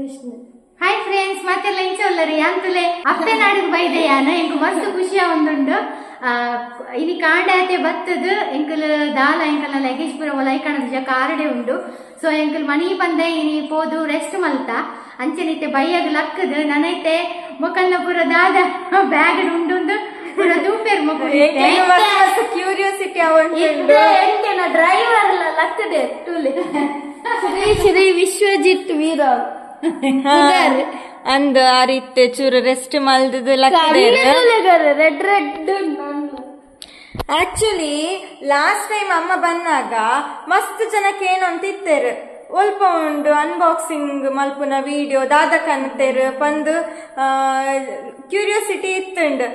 Vishnu. Hi friends, ಮತ್ತೆಲ್ಲ ಇಂಚೊಲ್ಲರಿ ಅಂತಲೇ ಅಪ್ಪೆ ನಾಡಿಗೆ ಬೈದೆ ಯಾನ ಎಂಕ್ ಮಸ್ತ್ ಖುಷಿಯ ಒಂದುಂಡು. ಇನಿ ಕಾಂಡಾತೆ ಬತ್ತದು ಎಂಕಲ್ ದಾಲ ಎಂಕಲ್ನ ಲಗೇಜ್ ಪೂರ ಒಲೈ ಕಾಣದ ಕಾರಡೆ ಉಂಡು. ಸೊ ಎಂಕಲ್ ಮನಿ ಬಂದೆ ಇನಿ ಪೋದು ರೆಸ್ಟ್ ಮಲ್ತ ಅಂಚೆನಿತ್ತೆ ಬೈಯಾಗ ಲಕ್ಕದು ನನೈತೆ ಮೊಕಲ್ನ ಪೂರ ದಾದ ಬ್ಯಾಗ್ ಉಂಡು ಪೂರ ದೂಪೇರ್ ಮೊಕಲ್ ಕ್ಯೂರಿಯಾಸಿಟಿ ಡ್ರೈವರ್ ಲಕ್ಕದೆ ಶ್ರೀ ಶ್ರೀ ವಿಶ್ವಜಿತ್ ವೀರ ಅಂದ್ ಆ ರೀತಿ ಚೂರು rest ಮಲ್ದದು red red. Actually last time ಅಮ್ಮ ಬಂದಾಗ ಮಸ್ತ್ ಜನಕ್ಕೆ ಏನು ಅಂತ ಇತ್ತೇರು ಒಲ್ಪ ಉಂಡು ಅನ್ಬಾಕ್ಸಿಂಗ್ ಮಲ್ಪುನ ವಿಡಿಯೋ ದಾದ ಕನ್ತೇರು ಪಂದು ಕ್ಯೂರಿಯಾಸಿಟಿ ಇತ್ತುಂಡು.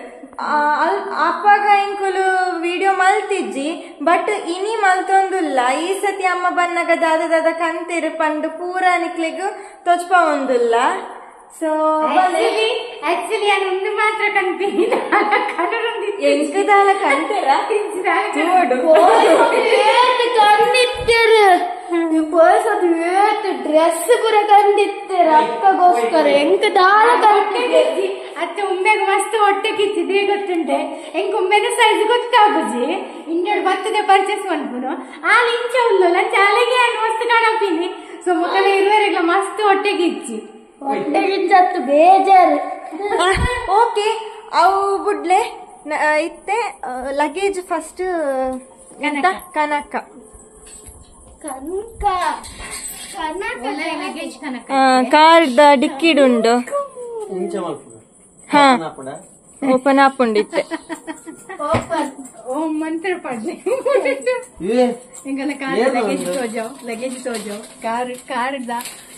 ಅಪ್ಪಾಗ ಇಂಕುಲು ವಿಡಿಯೋ ಮಲ್ತಿಜ್ಜಿ ಬಟ್ ಇನಿ ಮಲ್ತೊಂದುಲ್ಲ. ಈ ಸತಿ ಅಮ್ಮ ಬನ್ನಾಗ ದಾದ ದಾದ ಕಂತೇರು ಪಂದು ಪೂರ ನಿಕ್ಲೆಗ್ ತೊಚ್ಪ ಒಂದುಲ್ಲ. ಸೊ ಆಕ್ಚುಲಿ ನಾನು ಒಂದು ಮಾತ್ರ ಕನ್ಪಿನಿ ಎಂಕದಾಲ ಕಂತೇರ ಕಂದಿತ್ತೇರು ಡ್ರೆಸ್ ಪೂರ ಕಂದಿತ್ತೇರು ಅಕ್ಕಗೋಸ್ಕರ ಎಂಕ ದಾಲ ಕಂದಿದ್ದಿ. ಅತ್ತೆ ಉಂಬೆಗ್ ಮಸ್ತ್ ಹೊಟ್ಟೆ ಕಿಚ್ಚಿದ್ರೆ ಗೊತ್ತುಂಟೆ ಎಂಕ್ ಉಂಬೆನ ಸೈಜ್ ಗೊತ್ತಾಗುಜಿ ಇನ್ನೆರಡು ಬರ್ತದೆ ಪರ್ಚೇಸ್ ಮನ್ಪುನು ಆಲ್ ಇಂಚ ಉಲ್ಲಲ್ಲ ಚಾಲೆಗೆ ಮಸ್ತ್ ಕಾಣಪಿನಿ. ಸೊ ಮೊಕಲ ಇರುವರೆಲ್ಲ ಮಸ್ತ್ ಹೊಟ್ಟೆ ಕಿಚ್ಚಿ ಹೊಟ್ಟೆ ಕಿಚ್ಚತ್ತು ಬೇಜಾರು. ಓಕೆ ಅವು ಬುಡ್ಲೆ ಇತ್ತೆ ಲಗೇಜ್ ಫಸ್ಟ್ ಕನಕ ಕನಕ ಲಗೇಜ್ ಕನಕ ಕಾರ್ದ ಡಿಕ್ಕಿಡುಂಡು ಓಪನ್ ಆಪುಂಡಿತ್ತೆ. ಓಂ ಮಂತ್ರ ಪಡ್ಲೆ ಎಂಗಲ ಕಾರ್ ಲಗೇಜ್ ತೋಜಾವ್ ಲಗೇಜ್ ತೋಜಾವ್ ಕಾರ್ ಕಾರ್ದ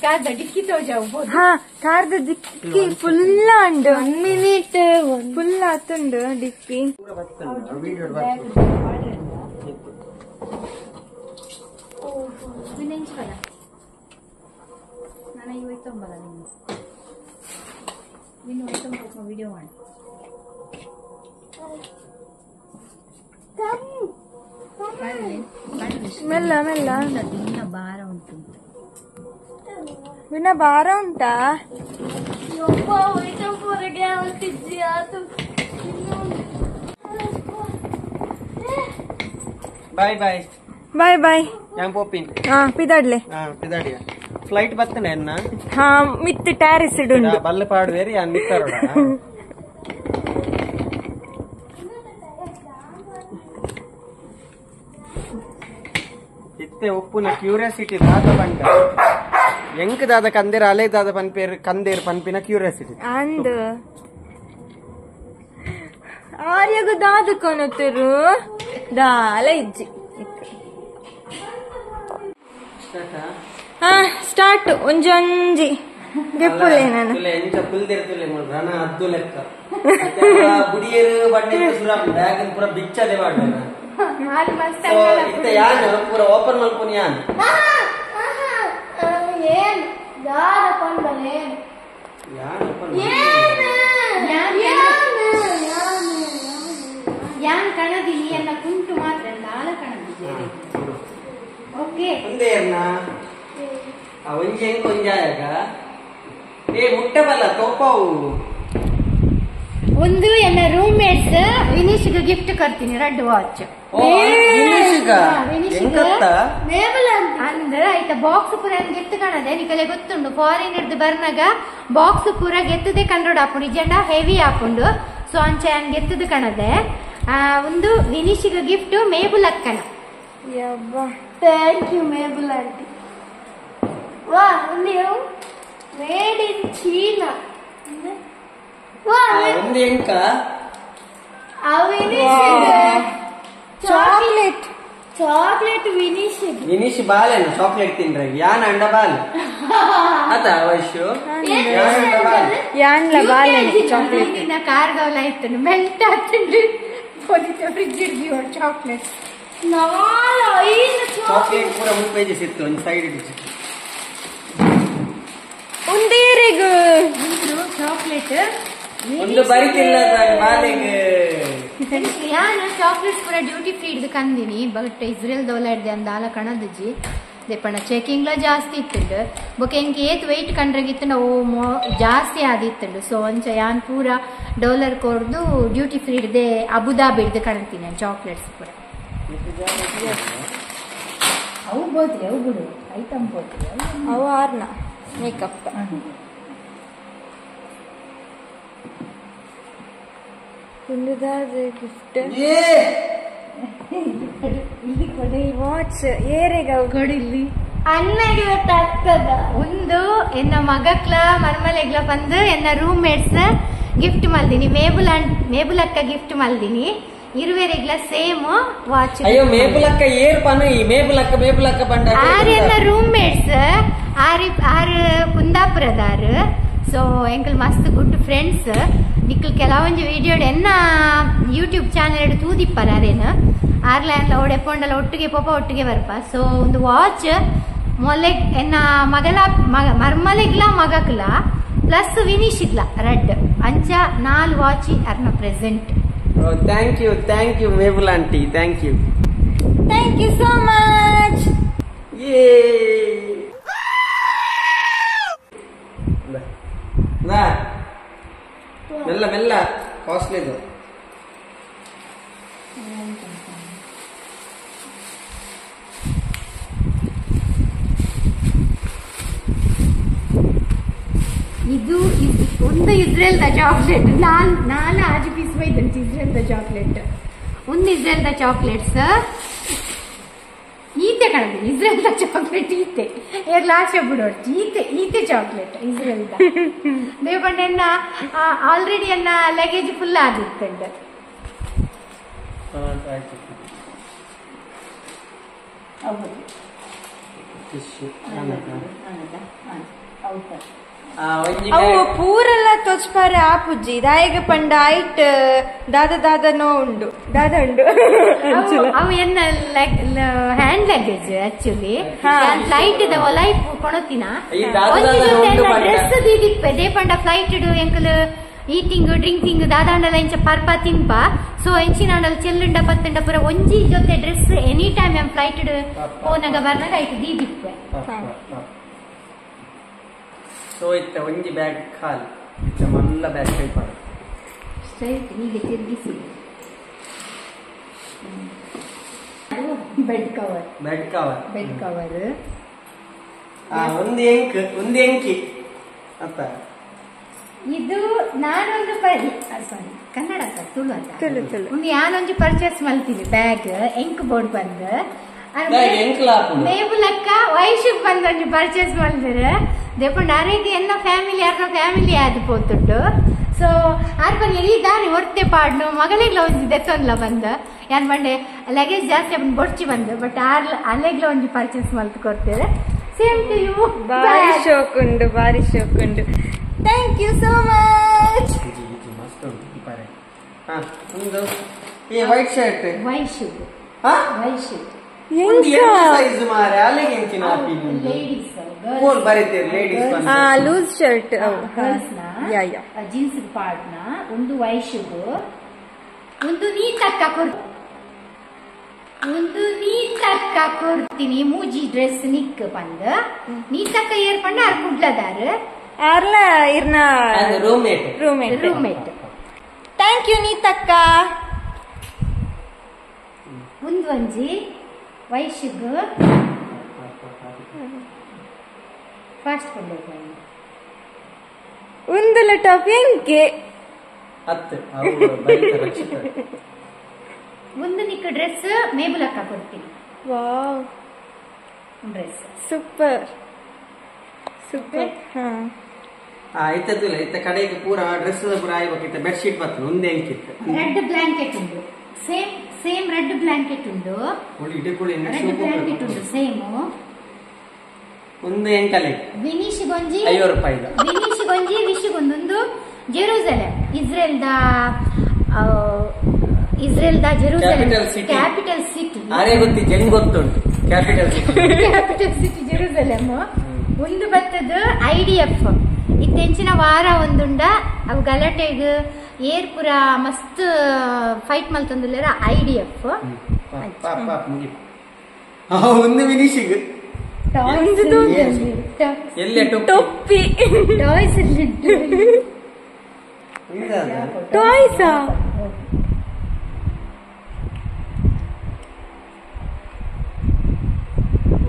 ಕಾರ್ದ ಡಿಕ್ಕಿ ತೋಜಾವ್. ಹಾ ಕಾರ್ದ ಡಿಕ್ಕಿ ಫುಲ್ ಉಂಡು. 1 ಮಿನಿಟ್ ಫುಲ್ ಆತುಂಡು ಡಿಕ್ಕಿ. ವಿಡಿಯೋ ಮಾಡಿ ಮೆಲ್ಲ ಮೆಲ್ಲ ಭಾರ ಉಂಟು ವಿನ ಭಾರ ಉಂಟಾ. Bye bye bye bye. ಯಾನ್ ಪೋಪಿನ್ ಹಾ ಪಿದಾಡ್ಲೆ. ಹಾ ಪಿದಾಡಿಯ ಫ್ಲೈಟ್ ಬತ್ತನೆ ಎನ್ನ ಹಾ ಮಿತ್ ಟ್ಯಾರಿಸ್ ಇಡುಂಡು ಬಲ್ಲ ಪಾಡುವೇರಿ ಯಾನ್ ಮಿತ್ತರೋಡ. ಇತ್ತೆ ಒಪ್ಪುನ ಕ್ಯೂರಿಯಾಸಿಟಿ ದಾದ ಬಂಡ ಎಂಕ್ ದಾದ ಕಂದೇರ್ ಅಲೆ ದಾದ ಪನ್ಪೇರ್ ಕಂದೇರ್ ಪನ್ಪಿನ ಕ್ಯೂರಿಯಾಸಿಟಿ ಅಂದ್ ಆರ್ಯಗು ದಾದ ಕೊನತರು ದಾಲ ಇಜ್ಜಿ. ಹಾ ಸ್ಟಾರ್ಟ್ ಒಂಜೊಂಜಿ ಗೆಪ್ಪುಲೆ ನಾನು ಎಂಚ ಪುಲ್ದಿರ್ತುಲೆ ರಣ ಅದ್ದು ಲೆಕ್ಕ ಬುಡಿಯರು ಬಟ್ಟೆ ಸುರ ಬ್ಯಾಗ್ ಪೂರ ಬಿಚ್ಚದೆ ಬಾಡ್ಡ ಇತ್ತೆ ಯಾನ್ ಪೂರ ಓಪನ್ ಮಲ್ಪುನಿ ಯಾನ್ ಏನ್ ದಾದ ಪಂಡಲೆ ಯಾನ್ ಓಪನ್ ಯಾನ್ ಕಣದಿನಿ ಎನ್ನ ಕುಂಟು ಮಾತ್ರ ದಾಲ ಕಣದಿನಿ. ಓಕೆ ಒಂದೇರ್ನ ಆ ಒಂಜಿ ಎಂಕ್ ಒಂಜಾಯಗ ಏ ಮುಟ್ಟಬಲ್ಲ ತೋಪವು. ಒಂದು ಎನ್ನ ರೂಮ್ ಮೇಟ್ಸ್ ವಿನೀಶ್ಗೆ ಗಿಫ್ಟ್ ಕೊಡ್ತೀನಿ ರೆಡ್ ವಾಚ್. ಅಂದ್ ಆಯ್ತಾ ಬಾಕ್ಸ್ ಪೂರ ಗೆತ್ತು ಕಾಣದೆ ನಿಕಲೆ ಗೊತ್ತುಂಡು ಫಾರಿನ್ ಹಿಡ್ದು ಬರ್ನಾಗ ಬಾಕ್ಸ್ ಪೂರ ಗೆತ್ತದೆ ಕಂಡ್ರೋಡ್ ಆಪುಂಡು ಇಜಂಡ ಹೆವಿ ಆಪುಂಡು. ಸೊ ಅಂಚೆ ಹಂಗ್ ಗೆತ್ತದು ಕಾಣದೆ. ಒಂದು ವಿನೀಶ್ಗೆ ಗಿಫ್ಟ್ ಮೇಬುಲ್ ಅಕ್ಕನ. Thank you Mabel aunty. ವಾ ಒಂದು ಮೇಡ್ ಇನ್ ಚೀನಾ. ವಾ ಒಂದು ಎಂಕ ಚಾಕ್ಲೇಟ್ ಚಾಕ್ಲೇಟ್ ವಿನೀಶ್ ವಿನೀಶ್ ಬಾಲೇನು ಚಾಕ್ಲೇಟ್ ತಿಂದ್ರೆ ಯಾನ್ ಅಂಡ ಬಾಲ್ ಅತ ವೈಶು ಯಾನ್ಲ ಬಾಲೇನು ಚಾಕ್ಲೇಟ್ ಕಾರ್ದವಲ ಇತ್ತು ಮೆಲ್ಟ್ ಆತುಂಡು ಫ್ರಿಜ್ ಇಡ್ದಿ ಚಾಕ್ಲೇಟ್ 4 5 ಚಾಕ್ಲೇಟ್ ಪೂರ ಮುಲ್ಪೇಜಸ್ ಇತ್ತು ಒಂದು ಸೈಡ್ ಇಡ್ದು ಒಂದೇರೆಗು ಚಾಕ್ಲೇಟ್ ಒಂದು ಬರಿತಿಲ್ಲ ಬಾಲೆಗೆ. ಯಾನು ಚಾಕ್ಲೇಟ್ ಪೂರ ಡ್ಯೂಟಿ ಫ್ರೀ ಹಿಡ್ದು ಕಂದಿನಿ ಬಟ್ ಇಸ್ರೇಲ್ ದೋಲ ಹಿಡ್ದೆ ಅಂದ ಆಲ ಕಣದಜ್ಜಿ. ದೇಪಣ್ಣ ಚೆಕಿಂಗ್ಲ ಜಾಸ್ತಿ ಇತ್ತುಂಡು ಬೊಕ ಎಂಕ್ ಏತ್ ವೆಯ್ಟ್ ಕಂಡ್ರಗಿತ್ತು ಓ ಮೋ ಜಾಸ್ತಿ ಆದಿತ್ತುಂಡು ಸೊ ಅಂಚ ಯಾನ್ ಪೂರ ಡಾಲರ್ ಕೊರ್ದು ಡ್ಯೂಟಿ ಫ್ರೀ ಹಿಡ್ದೆ ಅಬುದಾಬಿ ಹಿಡ್ದು ಕಾಣ್ತೀನಿ ನಾನು ಚಾಕ್ಲೇಟ್ಸ್ ಪೂರ ಅವು ಬೋತ್ರಿ ಅವು ಬಿಡು ಐಟಮ್ ಬೋತ್ರಿ ಅವು ಆರ್ನ ಮೇಕಪ್ ಗಿಫ್ಟ್ watch ಏರೆಗ ಕೊಡಿಲ್ಲಿ ಅಣ್ಣಗೆ ಗೊತ್ತಾಗ್ತದ ಒಂದು ಎನ್ನ ಮಗಕ್ಲ ಮರ್ಮಲೆಗ್ಲ ಬಂದು ಎನ್ನ room mates gift ಮಲ್ದಿನಿ ಮೇಬುಲಕ್ಕ gift ಮಲ್ದಿನಿ ಇರುವೆರೆಗ್ಲ same watch ಅಯ್ಯೋ ಮೇಬುಲಕ್ಕ ಏರ್ ಪಾನು ಈ ಮೇಬುಲಕ್ಕ ಮೇಬುಲಕ್ಕ ಬಂಡ ಆರ್ ಎನ್ನ room mates R R ಕುಂದಾಪುರದಾರು so ಎಂಕಲ್ ಮಸ್ತ್ ಗುಡ್ ಫ್ರೆಂಡ್ಸ್ ನಿಕ್ಕಲ್ ಕೆಲವೊಂಜಿ ವಿಡಿಯೋ ಎನ್ನ ಯೂಟ್ಯೂಬ್ ಚಾನೆಲ್ ತೂದಿಪ್ಪರ ಅದೇನು ಆರ್ಲ್ಯಾಂಡ್ಲ ಓಡೆ ಪೋಂಡಲ ಒಟ್ಟಿಗೆ ಪೋಪ ಒಟ್ಟಿಗೆ ಬರ್ಪ ಸೊ ಒಂದು ವಾಚ್ ಮೊಲೆ ಎನ್ನ ಮಗಲ ಮಗ ಮರ್ಮಲೆಗ್ಲ ಮಗಕ್ಲ ಪ್ಲಸ್ ವಿನಿಶಿಗ್ಲ ರೆಡ್ ಅಂಚ 4 watch ಅರ್ನ present. Thank you thank you Mabel aunty thank you thank you so much. ಯೇ ಮೆಲ್ಲ ಮೆಲ್ಲ ಕಾಸ್ಟ್ಲಿ ಇದು. ಇದು ಒಂದು ಇಸ್ರೇಲ್ದ ಚಾಕ್ಲೇಟ್ ನಾನು ಆಜು ಪೀಸ್ ಬೈದಂತೆ ಇಸ್ರೇಲ್ದ ಚಾಕ್ಲೇಟ್ ಒಂದು ಇಸ್ರೇಲ್ದ ಚಾಕ್ಲೇಟ್ಸ್ ಈತೆ ಕಣದಿ ಇಸ್ರೇಲ್ದ ಚಾಕ್ಲೇಟ್ ಈತೆ ಏರ್ಲ ಆಸೆ ಬಿಡೋಡ್ಚಿ ಈತೆ ಈತೆ ಚಾಕ್ಲೇಟ್ ಇಸ್ರೇಲ್ದ ದೇವಪಂಡ ಆಲ್ರೆಡಿ ಎನ್ನ ಲಗೇಜ್ ಫುಲ್ ಆಗಿತ್ತಂಡ. ಅವು ಪೂರೆಲ್ಲ ತೊಚ್ಪಾರೆ ಆಪುಜ್ಜಿ ದಾಯಿಗ ಪಂಡ ಐಟ್ ದಾದ ದಾದನೋ ಉಂಡು ದಾದ ಉಂಡು ಅವು ಎನ್ನ hand luggage actually flight the life ಕೊಣತಿನ dress ದೀದಿಪ್ಪೆ ದೇಪಂಡ flight ಇಡು ಎಂಕಲ್ ಈಟಿಂಗ್ ಡ್ರಿಂಕಿಂಗ್ ದಾದಾಂಡಲ ಇಂಚ ಪರ್ಪ ತಿನ್ಪ ಸೊ ಎಂಚಿನಾಂಡಲ ಚೆಲ್ಲುಂಡ ಪತ್ತುಂಡ ಪೂರ ಒಂಜಿ ಜೊತೆ dress any time M flight ಇಡು ಪೋನಾಗ ಬರ್ನಾಗ ಐಟ್ ದೀದಿಪ್ಪೆ. ಸೊ ಇತ್ತ ಒಂಜಿ ಬ್ಯಾಗ್ ಖಾಲಿ ಇತ್ತ ಮಲ್ಲ ಬ್ಯಾಗ್ ಕೈಪಾಡ ಸ್ಟ್ರೈಟ್ ಹೀಗೆ ತಿರುಗಿಸಿ bed cover bed cover bed cover ಒಂದು ಎಂಕ್ ಒಂದು ಎಂಕಿ ಅತ್ತ ಇದು ನಾನೊಂದು ಸಾರಿ ಕನ್ನಡ ಸರ್ ತುಳು ಅಂತ ಒಂದು ಯಾನೊಂಜಿ ಪರ್ಚೇಸ್ ಮಲ್ತೀನಿ ಬ್ಯಾಗ್ ಎಂಕ್ ಬೋರ್ಡ್ ಬಂದು ಮೇಬುಲಕ್ಕ ವಯಸ್ಸಿಗೆ ಬಂದು ಒಂಜಿ ಪರ್ಚೇಸ್ ಮಲ್ದಿರ ದೇಪಂಡ ಅರೆಗೆ ಎನ್ನ ಫ್ಯಾಮಿಲಿ ಯಾರನ್ನ ಫ್ಯಾಮಿಲಿ ಆದ್ ಪೋತುಂಡು ಸೊ ಆರ್ ಬಂದು ಎಲ್ಲಿ ದಾರಿ ಹೊರ್ತೆ ಪಾಡ್ನು ಮಗಳಿಗ್ಲ ಒಂಜಿ ದೆತ್ತೊಂದ್ಲ ಬಂದು ಯಾನ್ ಬಂಡೆ ಲಗೇಜ್ ಜಾಸ್ತಿ ಬಂದು ಬೊಡ್ಚಿ ಬಂದು ಬಟ್ ಆರ್ ಅಲ್ಲೆಗ್ಲ ಒಂಜಿ ಪರ್ಚೇಸ್ ಮಲ್ತ್ ಕೊಡ್ತೇವೆ. Same to you. ಬಾರಿ ಶೋಕ್ ಉಂಡು ಬಾರಿ ಶೋಕ್ ಉಂಡು. Thank you so much. ಮಸ್ತ್ ಉಂಟು ಪಾರೆ. ಒಂದು ಈ white shirt Vaishu Vaishu size ಮಾರೆ ಅಲ್ಲಿಗೆ ಎಂಚಿನ ಲೇಡೀಸ್ ಫೋನ್ ಬರೀತೇವೆ ladies loose shirt girls ನ ಯಾ ಯಾ ಜೀನ್ಸ್ ಪಾರ್ಟ್ ನ ಒಂದು ವೈಶುಗು ಒಂದು ನೀತಕ್ಕ ಕೊಡ್ ಒಂದು ನೀತಕ್ಕ ಕೊಡ್ತೀನಿ ಮೂಜಿ ಡ್ರೆಸ್ ನಿಕ್ ಬಂದ ನೀತಕ್ಕ ಏರ್ಪಂಡ ಆರ್ ಕುಡ್ಲದಾರು ಆರ್ಲ ಇರ್ನ roommate roommate roommate. Thank you ನೀತಕ್ಕ. ಒಂದು ಒಂಜಿ ವೈಶುಗು ಫಾಸ್ಟ್ ಕೊಂಡು ಒಂದುಲ ಟಾಪ್ ಎಂಕೆ ಹತ್ತು ಒಂದು ನಿಕ್ಕ ಡ್ರೆಸ್ ಮೇಬುಲಕ್ಕ ಕೊಡ್ತೀನಿ. Wow dress super super. ಹಾ ಇತ್ತದಿಲ್ಲ ಇತ್ತ ಕಡೆಗೆ ಪೂರ ಡ್ರೆಸ್ ಪೂರ ಆಯ್ಬೇಕಿತ್ತ ಬೆಡ್ ಶೀಟ್ ಬರ್ತದೆ ಒಂದೇ ಎಂಕಿತ್ತು ರೆಡ್ ಬ್ಲಾಂಕೆಟ್ ಉಂಟು same same red blanket ಉಂಟು ರೆಡ್ ಬ್ಲಾಂಕೆಟ್ ಉಂಟು ಸೇಮ್ ಒಂದು ಎಂಕಲೆ ವಿನೀಶ್ ಗೊಂಜಿ 50 ರೂಪಾಯಿ ವಿನೀಶ್ ಗೊಂಜಿ ವಿಶ್ ಗೊಂದೊಂದು Jerusalem Israel the Israel the Jerusalem capital city ಅರೆ ಗೊತ್ತಿ ಜನ್ ಗೊತ್ತುಂಟು capital city capital city Jerusalem ಒಂದು ಬತ್ತದ ಐಡಿಎಫ್ ಇತ್ತೆಂಚಿನ ವಾರ ಒಂದುಂಡ ಅವು ಗಲಾಟೆಗ್ ಏರ್ ಪೂರ ಮಸ್ತ್ ಫೈಟ್ ಮಲ್ತೊಂದುಲ್ಲೆರ ಐಡಿಎಫ್ ಒಂದು ವಿನೀಶಿಗ್ ಟೊಪ್ಪಿ ಟಾಯ್ಸ್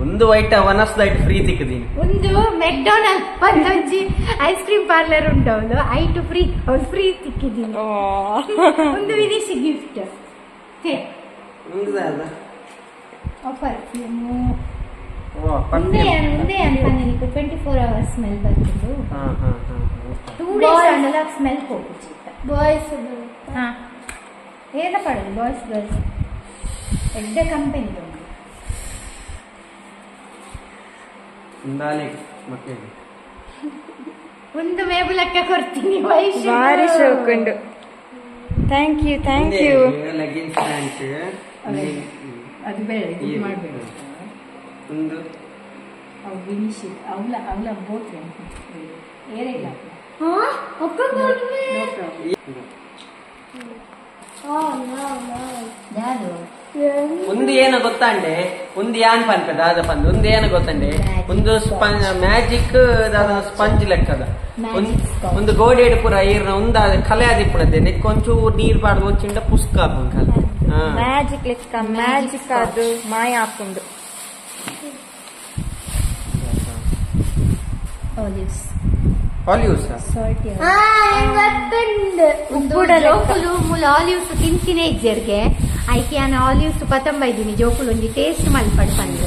ಒಂದು ವೈಟ್ ವನಸ್ ಲೈಟ್ ಫ್ರೀ ತಿಕ್ಕದೀನಿ. ಒಂದು ಮೆಕ್ಡೊನಾಲ್ಡ್ ಒಂದೊಂಜಿ ice cream parlour ಉಂಟು ಅವಳು ಐಟು ಫ್ರೀ ಅವಳು ಫ್ರೀ ತಿಕ್ಕಿದ್ದೀನಿ. ಒಂದು ವಿದೇಶಿ ಗಿಫ್ಟ್ ಪರ್ಫ್ಯೂಮು ಒಂದೇ ಅನ್ಪಂದೆ 24 ಅವರ್ಸ್ ಸ್ಮೆಲ್ ಬರ್ತದೆ. 2 ಡೇಸ್ ಆಂಡಲ ಸ್ಮೆಲ್ ಹೋಗುಚಿತ್ತ ಬಾಯ್ಸ್ ಹಾ ಏನ ಪಡೋದು ಬಾಯ್ಸ್ ಗರ್ಲ್ಸ್ ಎಡ್ಡ ಕಂಪನಿ ಒಂದು ಮೇಬುಲಕ್ಕೆ ಕೊಡ್ತೀನಿ ವೈಶು ಭಾರಿ ಶೋಕುಂಡು. Thank you thank you. Leggings pant ಅದು ಬೇಡ ಇದು ಮಾಡಬೇಡ. ಒಂದು ಅವು ವಿನಿಶ್ ಅವಳ ಅವಳ ಬೋತ್ ಏರಿಲ್ಲ ಹಾ ಅಕ್ಕ ನೋ ಪ್ರಾಬ್ಲಮ್. ಯಾರು ಒಂದು ಏನು ಗೊತ್ತಾಂಡೆ ಒಂದು ಯಾನ್ ಪನ್ಪೆ ದಾದ ಪಂದ್ ಒಂದು ಏನು ಗೊತ್ತಂಡೆ ಒಂದು ಸ್ಪಂಜ್ ಮ್ಯಾಜಿಕ್ ದಾದ ಸ್ಪಂಜ್ ಲೆಕ್ಕದ ಒಂದು ಗೋಡೆ ಪೂರ ಏರ್ನ ಒಂದು ಕಲೆ ಆದಿಪ್ಪುನದೆ ನೆಕ್ಕೊಂಚೂರು ನೀರು ಪಾಡ್ದು ಒಂಚಿಂಡ ಪುಸ್ಕ ಕಲೆ ಮ್ಯಾಜಿಕ್ ಲೆಕ್ಕ ಮ್ಯಾಜಿಕ್ ಅದು ಮಾಯ ಹಾಕೊಂಡು ಆಲಿವ್ಸ್ ಆಲಿವ್ಸ್ ಜೋಕುಲು ಮೂಲ ಆಲಿವ್ಸ್ ತಿಂತಿನೇ ಇಜ್ಜರ್ಗೆ ಐಕೆ ನಾನು ಆಲಿವ್ಸ್ ಪತಂಬ ಇದ್ದೀನಿ ಜೋಕುಲು ಒಂಜಿ ಟೇಸ್ಟ್ ಮಲ್ಪಡ್ ಪಂದು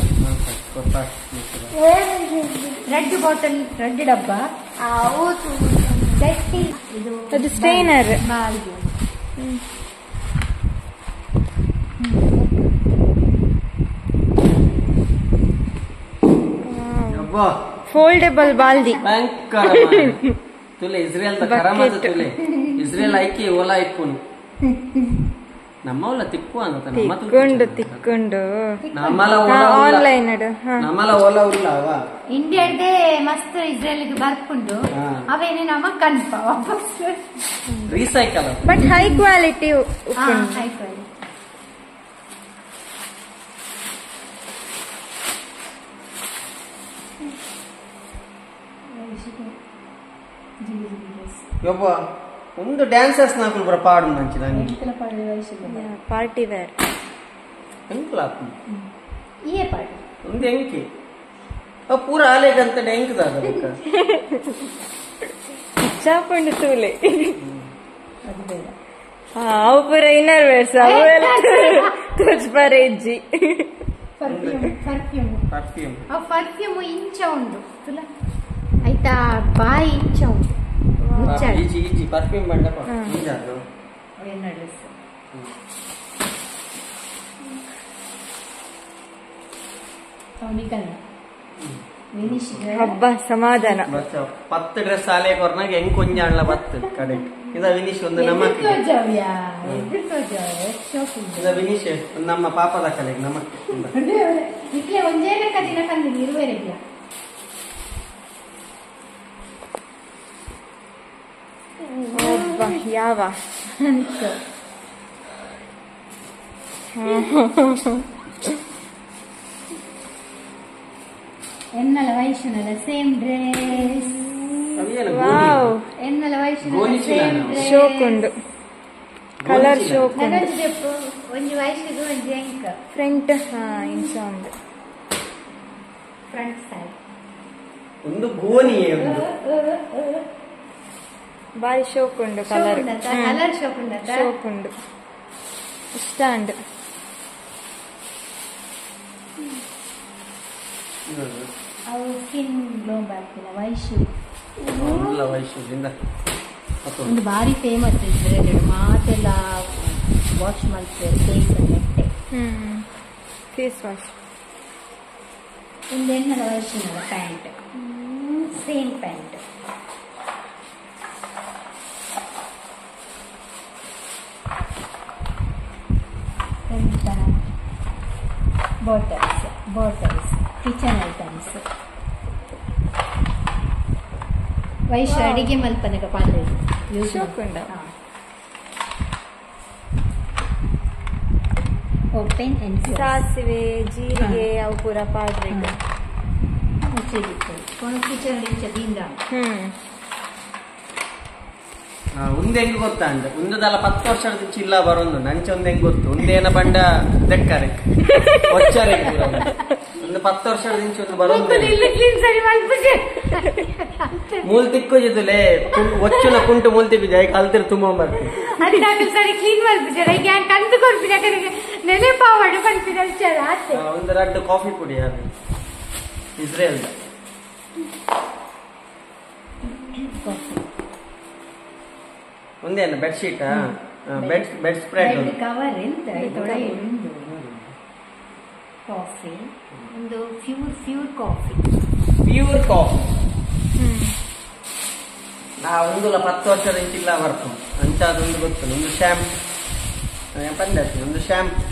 red bottle red ಡಬ್ಬ ಗಟ್ಟಿ ಇದು ಅದು ಸ್ಟ್ರೈನರ್ ಬಾಲ್ಗೆ ಫೋಲ್ಡೇಬಲ್ ಬಾಲ್ದಿ ಭಯಂಕರ ತುಲೆ ಇಸ್ರೇಲ್ ಕರಮದ ತುಲೆ ಇಸ್ರೇಲ್ ಐಕಿ ಓಲಾ ಇಪ್ಪುನು ನಮ್ಮವಲ್ಲ ತಿಕ್ಕು ಅಂತ ನಮ್ಮ ತಿಕ್ಕೊಂಡು ತಿಕ್ಕೊಂಡು ನಮ್ಮಲ ಆನ್ಲೈನ್ ನಮ್ಮಲ ಓಲಾ ಉಲ್ಲ ಅವ ಇಂಡಿಯಾದೇ ಮಸ್ತ್ ಇಸ್ರೇಲ್ ಬರ್ಕೊಂಡು ಅವೇನೆ ನಮ್ಮ ಕನ್ಪ ವಾಪಸ್ recycle but high quality high quality ಯಬ್ಬ ಒಂದು ಡ್ಯಾನ್ಸರ್ಸ್ ನಾಕುಲು ಪೂರ ಪಾಡು ಮಂಚಿನ ಪಾರ್ಟಿ ವೇರ್ ಎಂಕುಲ ಇಯೇ ಪಾಡು ಒಂದು ಎಂಕಿ ಅ ಪೂರ ಆಲೇಗಂತ ಎಂಕ್ ದಾದ ಬೊಕ್ಕ ಚಾಪಂಡು ತೂಲೆ ಅದು ಬೇಡ ಅವು ಪೂರ ಇನ್ನರ್ ವೇರ್ಸ್ ಅವೆಲ್ಲ ತೋಜ್ಪಾರೆ ಇಜ್ಜಿ perfume perfume perfume ಆ ಪರ್ಫ್ಯೂಮ್ ಇಂಚ ಉಂಡು ತುಲ ಆಯ್ತಾ ಬಾಯಿ ಇಂಚ ಉಂಡು ಮುಚ್ಚಾಡ easy easy perfume ಬಂಡಪ ಇಂಜಾದು ಎನ್ನ ಡ್ರೆಸ್ ಅವನಿಗಲ್ಲ ವಿನಿಶ್ ಹಬ್ಬ ಸಮಾಧಾನ ಬಚ್ಚ 10 ಡ್ರೆಸ್ ಆಲೆ ಕೊರ್ನಾಗ ಹೆಂಗ್ ಕೊಂಜಾಣ್ಲ ಬತ್ತು ಕಡೆ ಇದ ವಿನಿಶ್ ಒಂದು ನಮ್ಮ ಇದ ವಿನಿಶ್ ಒಂದು ನಮ್ಮ ಪಾಪದ ಕಲೆಗೆ ನಮಕ್ಕೆ ಇಟ್ಲೆ ಒಂಜೇ ಲೆಕ್ಕ ದಿನ ಕಂದಿನಿ ಇರುವೆರೆಗ್ಲ ಒಬ್ಬ ಯಾವ ಎನ್ನಲ ವೈಶುನಲ same dress wow ಎನ್ನಲ ವೈಶುನಲ same dress ಶೋಕುಂಡು colour ಶೋಕುಂಡು ನನೊಂಜಿ ಒಂಜಿ ವೈಶುಗು ಒಂಜಿ ಎಂಕ ಫ್ರಂಟ್ ಹಾ ಇಂಚ ಉಂಡು ಫ್ರಂಟ್ ಸೈಡ್ ಒಂದು ಗೋನಿಯೇ ಒಂದು ಬಾರಿ ಶೋಕುಂಡು ಕಲರ್ ಕಲರ್ ಶೋಕುಂಡ ಶೋಕುಂಡು ಇಷ್ಟ ಉಂಡು ಅವು ಸ್ಕಿನ್ ಗ್ಲೋ ಬರ್ತಿಲ್ಲ ವೈಶು ಉಲ್ಲ ವೈಶು ಇಂದ ಒಂದು ಬಾರಿ ಫೇಮಸ್ ಇದ್ರೆ ಮಾತೆಲ್ಲ ವಾಶ್ ಮಾಡ್ತಾರೆ ಫೇಸ್ ನೆಟ್ಟೆ ಫೇಸ್ ವಾಶ್ ಒಂದು ಎಣ್ಣೆದ ವೈಶುನಲ್ಲ pant same pant bottles bottles kitchen items Vaishu ಅಡಿಗೆ ಮಲ್ಪನಗ ಪಾತ್ರೆ ಯೂಸ್ ಶೋಕುಂಡ open and ಸಾಸಿವೆ ಜೀರಿಗೆ ಅವು ಪೂರ ಪಾತ್ರೆಗೆ ಸ್ಟೇಜ್ ಇತ್ತು ಕೊನ ಕಿಚನ್ ಇಂಚ ದಿಂದ ಒಂದು ಹೆಂಗ್ ಗೊತ್ತಾ ಅಂಡ ಒಂದುದಲ್ಲ 10 ವರ್ಷದ ಚಿಲ್ಲ ಬರೋದು ನಂಚೆ ಒಂದು ಹೆಂಗ್ ಗೊತ್ತು ಒಂದೇನ ಬಂಡ ದೆಕ್ಕರೆ ಒಚ್ಚಾರೆ ಒಂದು 10 ವರ್ಷದ ಒಂದು ಬರೋದು ಮೂಲ್ ತಿಕ್ಕು ಜಿದುಲೆ ಒಚ್ಚುನ ಕುಂಟು ಮೂಲ್ ತಿಕ್ಕು ಜಾಯ್ ಕಲ್ತಿರ್ ತುಂಬ ಬರ್ತೀನಿ ಸರಿ ಕ್ಲೀನ್ ಮಲ್ಪುಜಾರ ಈಗ ಕಂದು ಕೊಡ್ಪಿನ ನೆನೆ ಪಾವಡು ಪನ್ಪಿನ ವಿಚಾರ ಆತೆ ಒಂದು ರಡ್ಡು ಕಾಫಿ ಪುಡಿ ಅದು ಇಸ್ರೇಲ್ ಒಂದೇನು bed sheet bed spread cover ಎಂತ ಉಂಡು ಕಾಫಿ ಒಂದು pure pure coffee pure coffee ನಾ ಒಂದುಲ 10 ವರ್ಷದ ಇಂಚಿಲ್ಲ ಬರ್ತು ಅಂಚ ಅದೊಂದು ಗೊತ್ತು ಒಂದು ಶ್ಯಾಂಪು ಪಂಡತಿ ಒಂದು ಶ್ಯಾಂಪು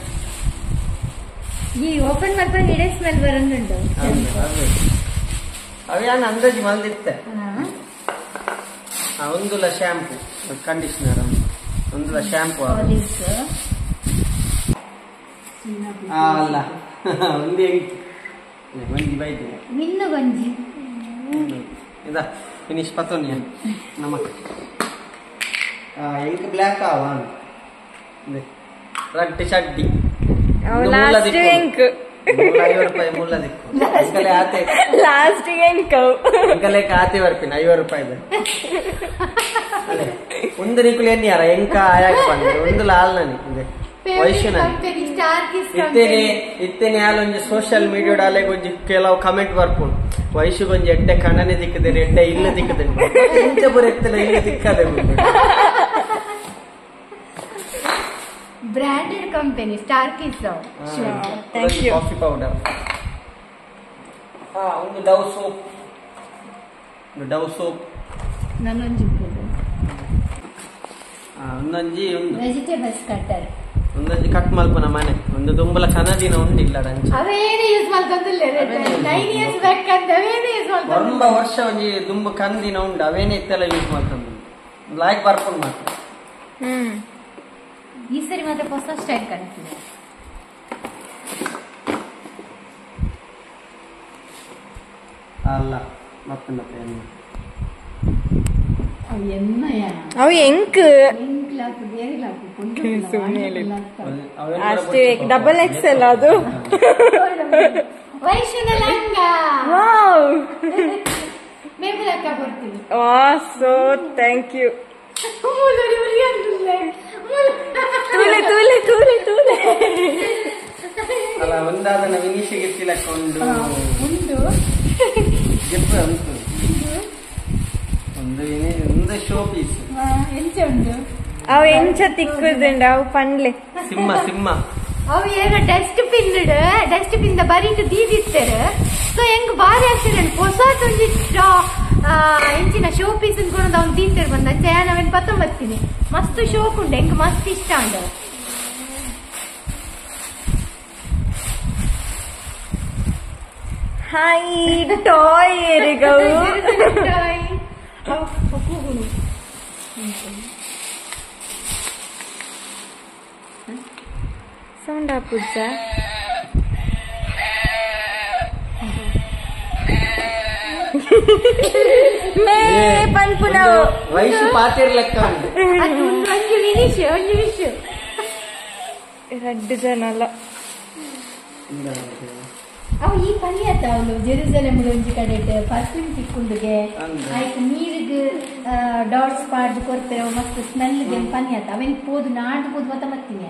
ಈ ಓಪನ್ ಮಾಡ್ಕೊಂಡು ಇಡೇ ಸ್ಮೆಲ್ ಬರೋದುಂಟು ಅವು ಯಾನ್ ಅಂದಾಜು ಮಲ್ದಿತ್ತೆ ಒಂದುಲ ಶ್ಯಾಂಪು ಕಂಡೀಷನರ್ ಒಂದುಲ ಶ್ಯಾಂಪು ಅಲ್ಲ ಒಂದೇ ಒಂಜಿ ಬೈದೆ ಮಿನ್ನು ಒಂಜಿ ಇದ ಫಿನಿಶ್ ಪತೋನಿಯ ನಮಕ್ ಎಂಕ್ ಬ್ಲ್ಯಾಕ್ ಆವ ರಡ್ಡು ಚಡ್ಡಿ ಲಾಸ್ಟ್ ಎಂಕ್ 50 ರೂಪಾಯಿ ಮೂಲ ದಿಕ್ಕು ಅಂಕಲೆ ಆತೆ ಲಾಸ್ಟ್ ಎಂಕ್ ಅಂಕಲೆ ಆತೆ ಬರ್ಪಿನ 50 ರೂಪಾಯಿ ಅದೇ ಒಂದು ನಿಕುಲು ಎನ್ನಿ ಯಾರ ಎಂಕ ಆಯಾಗ ಬಂದ್ರೆ ಒಂದು ಲಾಲ್ ನನಿ ಇದೆ ವೈಶ್ಯನ ಇತ್ತೇನೆ ಇತ್ತೇನೆ ಯಾಲೊಂಜಿ ಸೋಷಿಯಲ್ ಮೀಡಿಯಾ ಡಾಲೆಗ್ ಒಂಜಿ ಕೆಲವು ಕಮೆಂಟ್ ಬರ್ಪುಂಡು ವಯಸ್ಸುಗೊಂಜಿ ಎಡ್ಡೆ ಕಣ್ಣನೆ ದಿಕ್ಕದೆ ಎಡ್ಡೆ ಇಲ್ಲ ದಿಕ್ಕದೆ ಇಂಚ ಪೂರ ಎತ್ತಲ ಇಲ್ಲ ದಿಕ್ಕದೆ branded company Starkist. Thank you. Coffee powder ಒಂದು ಡವ್ ಸೋಪ್ ಡವ್ ಸೋಪ್ ನನ್ನೊಂಜಿ ಒಂದೊಂಜಿ ಒಂದು ವೆಜಿಟೇಬಲ್ಸ್ ಕಟ್ಟರ್ ಒಂದೊಂಜಿ ಕಟ್ ಮಲ್ಪನ ಮನೆ ಒಂದು ದುಂಬಲ ಕನದಿನ ಉಂಡಿಲ್ಲ ರಂಚ ಅವೇನೇ ಯೂಸ್ ಮಾಡ್ಕೊಂತಿಲ್ಲ 9 ಇಯರ್ಸ್ ಬ್ಯಾಕ್ ಅಂತ ಅವೇನೇ ಯೂಸ್ ಮಾಡ್ಕೊಂಡು ಒಂಬ ವರ್ಷ ಒಂಜಿ ದುಂಬ ಕಂದಿನ ಉಂಡು ಅವೇನೇ ಇತ್ತೆಲ್ಲ ಯೂಸ್ ಮಾಡ್ಕೊಂಡು ಲೈಕ್ ಬರ್ಕೊಂಡು ಮಾತ್ರ ಈ ಸರಿ ಮಾತ್ರ ಹೊಸ ಸ್ಟೈಲ್ ಕಾಣ್ತಿದೆ ಅಲ್ಲ ಮತ್ತೆ ಮತ್ತೆ ಅವು ಎಂಕ್ ಅಷ್ಟೇ ಡಬಲ್ ಎಕ್ಸ್ ಎಲ್ ಅದು ಸೊ thank you ತೂಲೆ ತೂಲೆ ತೂಲೆ ತೂಲೆ ಅಲ್ಲ ಒಂದಾದ ವಿನಿಶಿಗೆ ತಿಲಕೊಂಡು ಉಂಡು ಉಂಟು ಒಂದು ಒಂದು ಶೋ ಪೀಸ್ ಎಂಚ ಉಂಡು ಅವು ಎಂಚ ತಿಕ್ಕುದುಂಡು ಅವು ಪನ್ಲೆ ಸಿಂಹ ಸಿಂಹ ಅವು ಏನೋ ಡಸ್ಟ್ ಪಿನ್ ಡಸ್ಟ್ ಪಿನ್ ಬರೀಟು ದೀದಿತ್ತಾರೆ ಸೊ ಹೆಂಗ್ ಬಾರಿ ಆಗ್ತದೆ ಹೊಸ ಒಂಜಿ ಎಂಚಿನ ಶೋ ಪೀಸ್ ಅನ್ಕೊಂಡು ಅವ್ನು ದೀತಾರೆ ಬಂದ ಅಂಚೆ ನಾವೇನು ಪತ್ತೊಂಬತ್ತೀನಿ ಮಸ್ತ್ ಶೋಕ್ ಉಂಟು ಹೆಂಗ್ ಮಸ್ತ್ ಇಷ್ಟ ಉಂಟು ಹಾಯ್ ಟಾಯ್ ಏರಿಗವು ಸೌಂಡ್ ಆಪುಜ್ಜ ಮೇ ಪನ್ಪುನವು ವಯಸ್ಸು ಪಾತಿರ್ ಲೆಕ್ಕ ಉಂಟು ಒಂಜಿ ನಿಮಿಷ ಒಂಜಿ ನಿಮಿಷ ರಡ್ಡು ಜನ ಅಲ್ಲ ಅವು ಈ ಪಲ್ಯ ಅವಳು ಜೆರೂಸಲೇಮ್ ಒಂಜಿ ಕಡೆ ಪರ್ಫ್ಯೂಮ್ ತಿಕ್ಕೊಂಡುಗೆ ಆಯ್ತು ನೀರಿಗೆ ಡಾಟ್ಸ್ ಪಾಡ್ದು ಕೊರ್ಪೆ ಮಸ್ತ್ ಸ್ಮೆಲ್ ಗೆ ಪನ್ಯ ಅವೇನ್ ಪೋದು ನಾಡ್ದು ಪೋದು ಮತ್ತ ಮತ್ತೀನಿ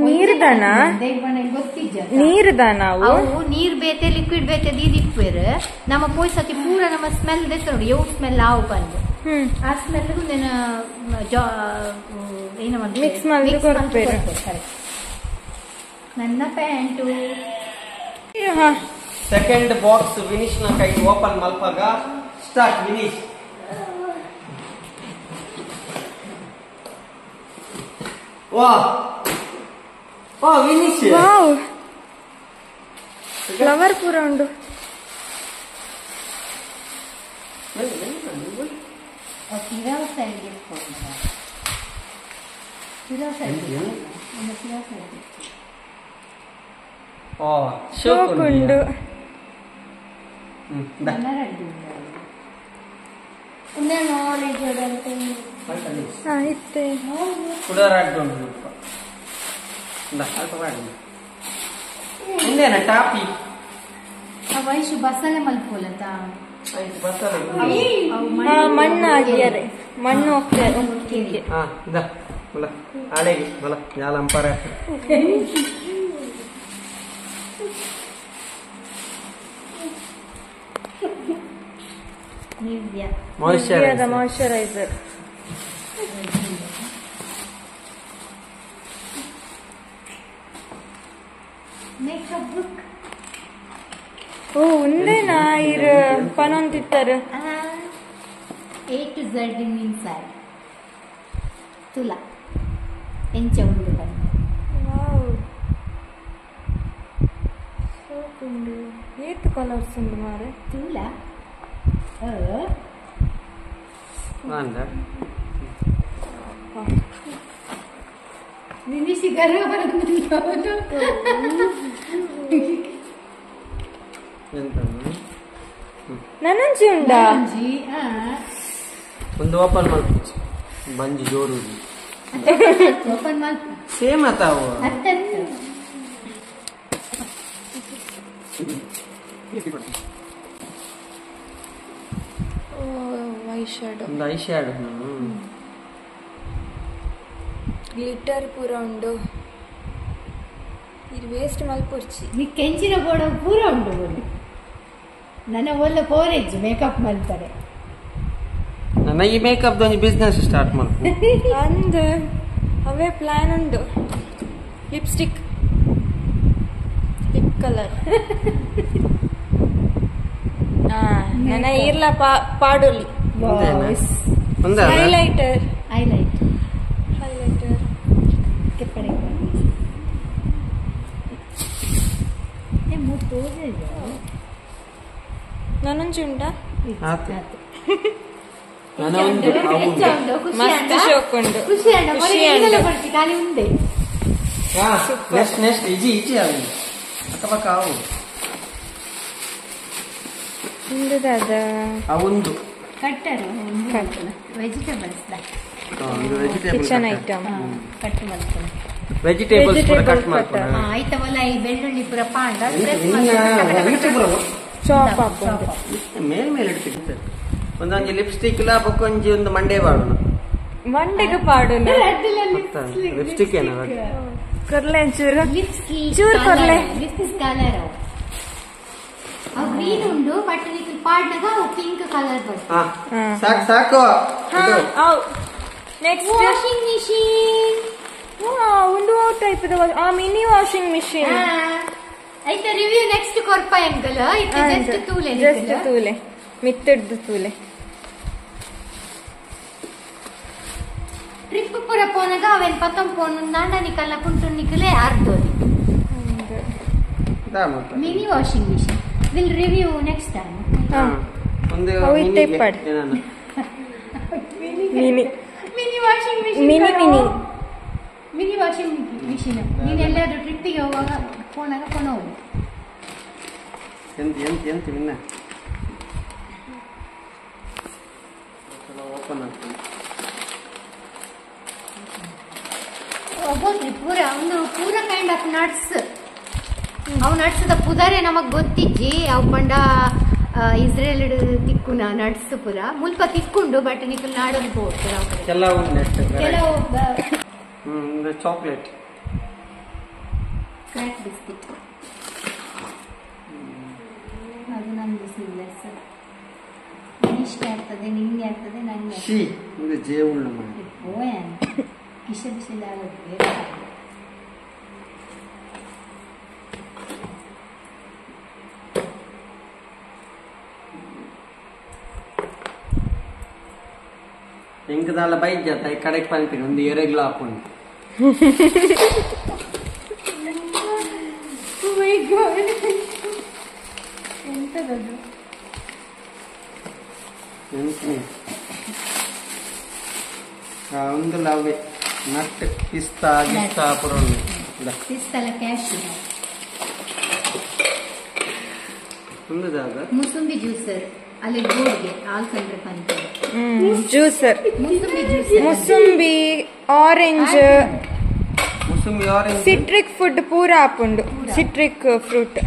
ನೀರುದಾನ ನೀರುದಾನ ಅವು ನೀರ್ ಬೇತೆ ಲಿಕ್ವಿಡ್ ಬೇತೆ ದೀದಿಪ್ಪೇರು ನಮ್ಮ ಪೋಯ್ ಸತಿ ಪೂರ ನಮ್ಮ ಸ್ಮೆಲ್ ದೆತ್ತ ನೋಡಿ ಯೋ ಸ್ಮೆಲ್ ಆವು ಬಂದು ಆ ಸ್ಮೆಲ್ ಏನು ಮಿಕ್ಸ್ ಮಾಡಿ ಕೊರ್ಪೇರು ನನ್ನ ಪ್ಯಾಂಟು ಸೆಕೆಂಡ್ ಬಾಕ್ಸ್ ವಿನಿಶ್ ನ ಕೈ ಓಪನ್ ಮಲ್ಪಾಗ ಸ್ಟಾರ್ಟ್ ವಿನಿಶ್ ವಾ ವಾ ವಿನಿಶ್ ವಾವ್ ಫ್ಲವರ್ ಪೂರ ಉಂಡು ಓ ಶೋಕುಂಡು ಟಾಪಿ ವಯಸ್ಸು ಬಸಳೆ ಮಲ್ಪೋಲತ ಮಣ್ಣು ಆಗಿದ್ದಾರೆ ಮಣ್ಣು ಹೋಗ್ತಾರೆ. Moisturiser makeup book. ಓ ಉಂದೇನಾ ಇರು ಪನೊಂತಿತ್ತಾರೆ. A to Z in inside. ತುಲಾ ಎಂಚ ಉಂಡು ಬಂದು. ವಾವ್ ಸೋಕುಂಡು ಏತ್ ಕಲರ್ಸ್ ಉಂಡು ಮಾರೆ ತುಲಾ. ನಿಮಿಷ ಗರ್ವ ಬರಂದು. ನನಂಜಿ ಉಂಡಾ ಒಂದು ಓಪನ್ ಮಲ್ಪುಜಿ ಬಂಜಿ ಜೋರು ಓಪನ್ ಮಲ್ಪು ಸೇಮ್ ಆತಾವು ಓ I shadow ಒಂದು ಐ ಶ್ಯಾಡೋ ಗ್ಲಿಟರ್ ಪೂರ ಉಂಡು ಇದು ವೇಸ್ಟ್ ಮಲ್ಪುರ್ಚಿ ನೀ ಕೆಂಚಿನ ಬೋಡ ಪೂರ ಉಂಡು ಬೋಡು ನನ್ನ ಒಲ್ಲ ಪೋರೇಜ್ ಮೇಕಪ್ ಮಾಡ್ತಾರೆ. ನನ್ನ ಈ ಮೇಕಪ್ ಒಂಜಿ ಬಿಸ್ನೆಸ್ ಸ್ಟಾರ್ಟ್ ಮಾಡ್ತೀನಿ ಅಂದ್ ಅವೇ ಪ್ಲಾನ್ ಉಂಡು. ಲಿಪ್ಸ್ಟಿಕ್ ಲಿಪ್ ಕಲರ್ ನನ್ನ ಇರ್ಲ ಪಾಡೋಲಿ ಹೈಲೈಟರ್ ಹೈಲೈಟ್ ಹೈಲೈಟರ್ ಕೆಪ್ಪಡೆ ನನಂಜಿ ಉಂಟಾ ಮಸ್ತ್ ಶೋಕುಂಡು ಖುಷಿ ಅಂಡ ಖಾಲಿ ಉಂಡೆ. ನೆಕ್ಸ್ಟ್ ನೆಕ್ಸ್ಟ್ ಇಜಿ ಇಜಿ ಅವು ಅಕ್ಕಪಕ್ಕ ಅವು ಉಂಡುದಾದ ಅವುಂದು ಕಟ್ಟರು ವೆಜಿಟೇಬಲ್ಸ್ ಕಿಚನ್ ಐಟಮ್ ಕಟ್ ಮಾಡ್ತಾರೆ ವೆಜಿಟೇಬಲ್ಸ್ ಪೂರ ಕಟ್ ಮಾಡ್ತಾರೆ. ಆಯ್ತವಲ್ಲ ಈ ಬೆಳ್ಳುಳ್ಳಿ ಪೂರ ಪಾಂಡ ಚಾಪ್ ಹಾಕೊಂಡು ಮೇಲ್ ಮೇಲೆ ಇಡ್ತಿತ್ತು. ಒಂದೊಂದು ಲಿಪ್ಸ್ಟಿಕ್ ಇಲ್ಲ ಬೊಕ್ಕೊಂಜಿ ಒಂದು ಮಂಡೆ ಪಾಡೋಣ ಮಂಡೆಗೆ ಪಾಡೋಣ ಲಿಪ್ಸ್ಟಿಕ್ ಏನ ಕೊರ್ಲೆ ಚೂರು ಚೂರು ಕೊರ್ಲೆ ಲಿಪ್ಸ್ ಕಲರ್ ಅವು ಗ್ರೀನ್ ಉಂಡು ಬಟ್ ನಿಕ್ ಪಾಡ್ನಗ ಅವು ಪಿಂಕ್ ಕಲರ್ ಬರ್ತದೆ. ಸಾಕು ಸಾಕು. Next washing machine. ಉಂಡು ಆ ಟೈಪ್ ಆ ಮಿನಿ ವಾಷಿಂಗ್ ಮಿಷಿನ್. ಐತ ರಿವ್ಯೂ ನೆಕ್ಸ್ಟ್ ಕೊರ್ಪ ಎಂಕಲ್ ಇತ್ತೆ ಜಸ್ಟ್ ತೂಲೆ ಜಸ್ಟ್ ತೂಲೆ ಮಿತ್ತಡ್ದು ತೂಲೆ ಟ್ರಿಪ್ ಪೂರ ಪೋನಗ ಅವೇನ್ ಪತ್ತಂ ಪೋನು ದಾಂಡ ನಿಕಲ್ನ ಕುಂಟು ನಿಕಲೆ ಅರ್ಧೋದಿ mini washing machine will review next time. ಒಂದು mini mini washing machine mini mini mini washing machine ನೀನು ಎಲ್ಲಾದ್ರೂ ಟ್ರಿಪ್ಪಿಗೆ ಹೋಗುವಾಗ ಫೋನಾಗ ಫೋನ್ ಹೋಗು. ಎಂತ ಎಂತ ಎಂತ ಮಿನ್ನ ಓಪನ್ ಆಗ್ತದೆ ಒಬ್ಬೊಬ್ರಿ ಪೂರ ಒಂದು ಪೂರ ಕೈಂಡ್ ಆಫ್ ನಟ್ಸ್. ಅವು ನಟ್ಸ್ದ ಪುದರೆ ನಮಗ್ ಗೊತ್ತಿಜ್ಜಿ. ಅವು ಪಂಡ ಇಸ್ರೇಲ್ ತಿಕ್ಕುನ ನಟ್ಸ್ ಪೂರ ಮುಲ್ಪ ತಿಕ್ಕೊಂಡು ಬಟ್ ನಿಕ್ ನಾಡೊಂದು ಪೋವು ಕೆಲವು ಕೆಲವು ಚಾಕ್ಲೇಟ್ ಕ್ರ್ಯಾಕ್ ಬಿಸ್ಕಿಟ್ ಅದು ನಮ್ದು ಸರ್ ಇಷ್ಟ ಆಗ್ತದೆ ನಿಂಗೆ ಆಗ್ತದೆ ನಂಗೆ she ಇದು ಜೇವುಳ್ಳ ಮಾಡಿ ಓಯ್ ಕಿಶ ಬಿಸಿಲ ಆಗೋದು ಬೇರೆ. ಎಂಕದಾಲ ಬೈಜಾತ ಈ ಕಡೆಗೆ ಪನ್ಪಿನ ಒಂದು ಎರೆಗ್ಲ ಹಾಕೊಂಡು ಎಂತದದು ಒಂದು ಲವ್ವೆ ನಟ್ ಪಿಸ್ತಾ ಗಿಸ್ತಾ ಪುರ ಪಿಸ್ತಲ ಕ್ಯಾಶ್. Musambi juicer ಅಲ್ಲಿ ಗೋಡ್ಗೆ ಆಲ್ ಕಂಡ್ರೆ ಪಂತೆ juicer musambi juicer musambi orange musambi orange citric food ಪೂರ ಆಪುಂಡು ಸಿಟ್ರಿಕ್ ಫ್ರೂಟ್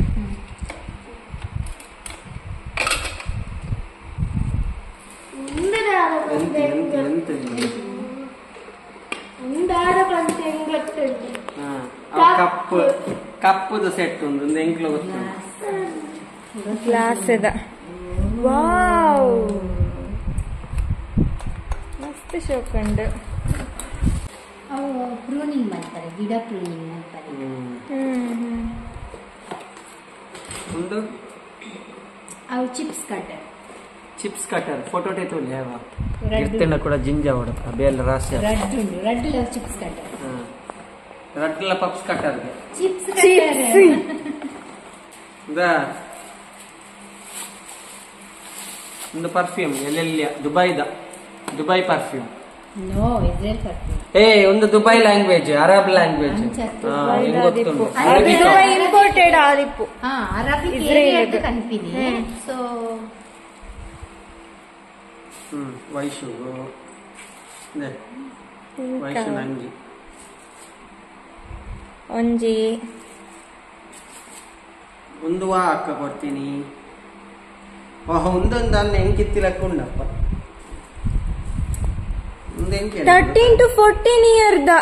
ಕಪ್ಪು ಕಪ್ಪುದ ಸೆಟ್ ಒಂದು ಎಂಕ್ಲ ಗೊತ್ತು ಗ್ಲಾಸ್ ಇದ ವಾವ್ ಮಸ್ತ್ ಶೋಕುಂಡು ಅವು ಪ್ರೂನಿಂಗ್ ಮಾಡ್ತಾರೆ ಗಿಡ ಪ್ರೂನಿಂಗ್ ಮಾಡ್ತಾರೆ ಒಂದು ಅವು chips cutter chips cutter photo ಟೇತುಲಿ ಯಾವ ಇರ್ತೇನ ಕೂಡ ಜಿಂಜ ಹೊಡತ ಬೇಲ್ ರಾಸಿ ರಡ್ಡು ಉಂಡು ರಡ್ಡುಲ ಚಿಪ್ಸ್ ಕಟರ್ ರಡ್ಡುಲ puffs cutter chips cutter the ಒಂದು ಪರ್ಫ್ಯೂಮ್ ಎಲ್ಲೆಲ್ಲಿ ದುಬೈದ Dubai perfume no Israel perfume ಏ ಒಂದು Dubai language Arab language ಗೊತ್ತುಂಟು ದುಬೈ ಇಂಪೋರ್ಟೆಡ್ ಆದಿಪ್ಪು ಹಾ ಅರಬಿಕ್ ಏರಿಯಾದ ಕನ್ಪಿನಿ ಸೊ ವೈಶು ವೈಶು ನಂಗಿ ಒಂಜಿ ಒಂದು ವಾ ಅಕ್ಕ ಕೊಡ್ತೀನಿ ಒಂದೊಂದು ಅಲ್ಲ ಹೆಂಗಿತ್ತಿಲಕ್ಕ ಉಂಡಪ್ಪ 13 to 14 year the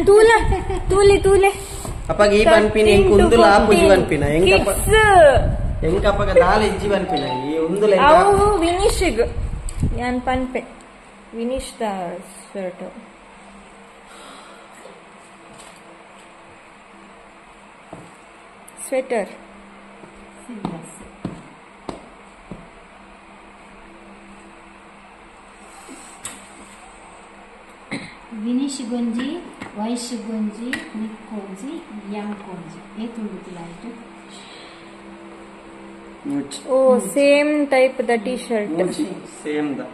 ತೂಲ ತೂಲೆ ತೂಲೆ ಅಪ್ಪಗೆ ಈ ಪನ್ಪಿನ ಎಂಕ್ ಉಂದುಲ ಆಪುಜಿ ಪನ್ಪಿನ ಎಂಕಪ್ಪ ಎಂಕಪ್ಪಗ ದಾಲ ಇಜ್ಜಿ ಪನ್ಪಿನ ಈ ಉಂದುಲ ಅವು ವಿನಿಶಿಗ್ ಯಾನ್ ಪನ್ಪೆ ವಿನಿಶ್ the shirt sweater Vinish ಗೊಂಜಿ Vysya ಗೊಂಜಿ ನಿಕ್ಕೊಂಜಿ ಯಾಂಕೊಂಜಿ ಏತುಂಡುತ್ತಿಲ್ಲ ಆಯ್ತು ಓ same type the T shirt same the